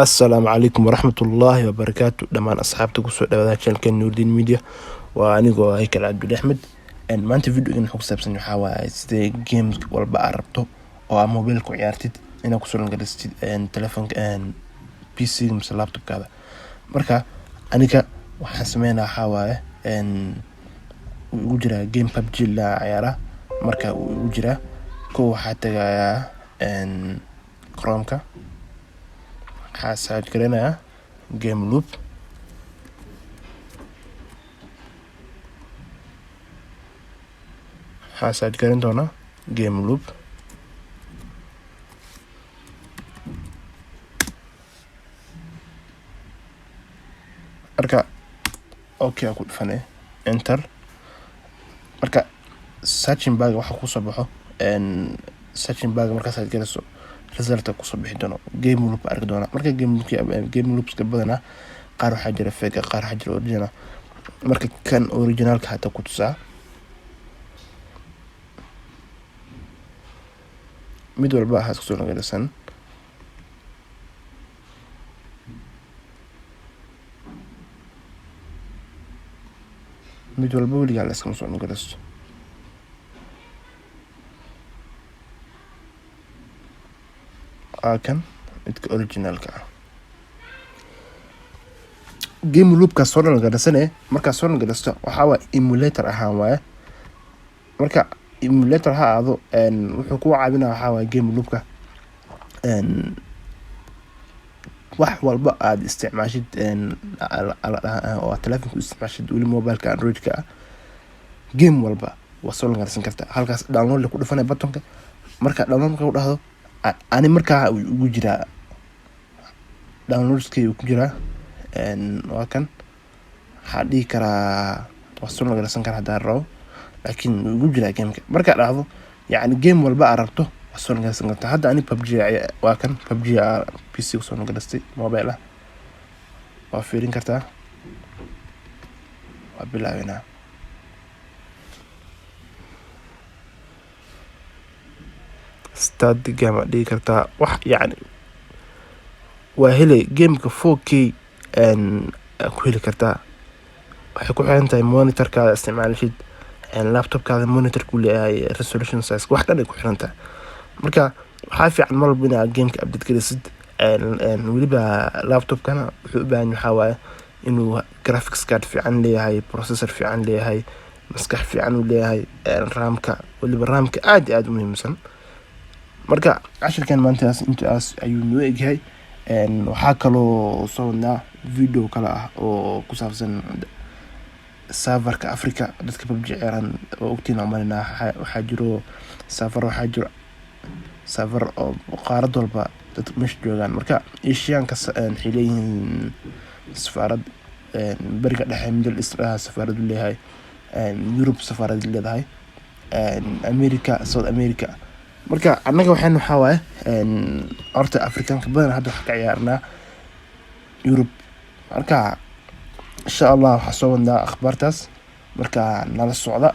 Assalaamu calaykum waraxmatullaahi wabarakaatu. Dhammaan asxaabta kusoo dhawaada channelka Nuurdiin Media. Waa anigoo Haykal Cabdul Axmed. Maanta videogan wuxuu ku saabsan waxaa waaye sidee game walba aad rabto oo aad mobile ku ciyaartid inaad kusoo galisatid telefoonka, PC mise laptopkaada. Marka aniga waxaan sameynaa waxaa waaye wuu igu jiraa game PUBG la ciyaara. Marka wuu igu jiraa kow, waxaa tagayaa Chromeka, waxaa search gareynayaa Game Loop. Waxaa search gareyn doonaa Game Loop. Marka okay aa ku dhufanay, enter. Marka searching bar waxa kusoo baxo, searching bar markaa search gareyso, result kusoo bixi doono Game Loop arki doona. Marka game loopska badanaa qaar waxaa jira fake, qaar waxaa jira original. Marka kan originalka hata ku tusaa. Mid walba waxaa isku soo galisan. Mid walba weligaa la iskama soo galisto. Waa kan midka originalka ah. Game Loopkaas soo dhalgasane. Markaa soo dhalgalisto, waxaa waaye emulator ahaan waaye. Marka emulator ha ahaado, wuxuu kuu caawinaya waxaa waaye Game Loopka wax walba aad isticmaashid oo aad telefonka u isticmaashid, weli mobileka Android-ka ah, game walba waa soo dhalgalisan kartaa. Halkaas download ku dhufanay buttonka. Marka download marka ku dhahdo, ani markaa wuu igu jiraa, downloadskay ku jiraa. Waa kan, waxaa dhihi karaa waa soo dhalgalisan karaa haddaan rabo, laakiin wuu igu jiraa gameka. Markaa dhahdo, yacni game walba aad rabto waa soo dhalgalisan kartaa. Hadda ani PUBG waa kan, PUBG aa PC kusoo dhalgalistay mobile ah. Waa fiirin kartaa. Waa bilaabeynaa. Start game aad dhihi kartaa. Wax yacni waa helay gameka 4K ku heli kartaa. Waxay ku xiran tahay monitorkaada isticmaalashid, laptopkaada monitorku leeyahay, resolution size, wax dhan ay ku xiran tahay. Marka waxaa fiican mar walba inaad gameka update gelisid. Weliba laptopkana wuxuu u baahan waxaa waaye inuu graphics card fiican leeyahay, processor fiican leeyahay, maskax fiican uu leeyahay, ramka, weliba ramka aad iyo aad u muhiimsan. Marka cashirkan maantaas intaas ayuu noo egyahay. Waxaa kaloo soo wadnaa video kale ah oo ku saabsan serverka Africa. Dadka PUBG ciyaaraan oo ogtiin aan malinaa, waxaa jiro server, waxaa jiro server oo qaarad walba dad meesha joogaan. Marka Asianka waxay leeyihiin safaarad, Bariga Dhexe, Middle East safaarad u leeyahay, Europe safaarad leedahay, America, South America. Marka annaga waxaan waxaa waaye horta Afrikaanka badan hadda waxaa ka ciyaarnaa Europe. Marka insha Allah waxaa soo wadnaa akhbaartaas. Marka nala socda.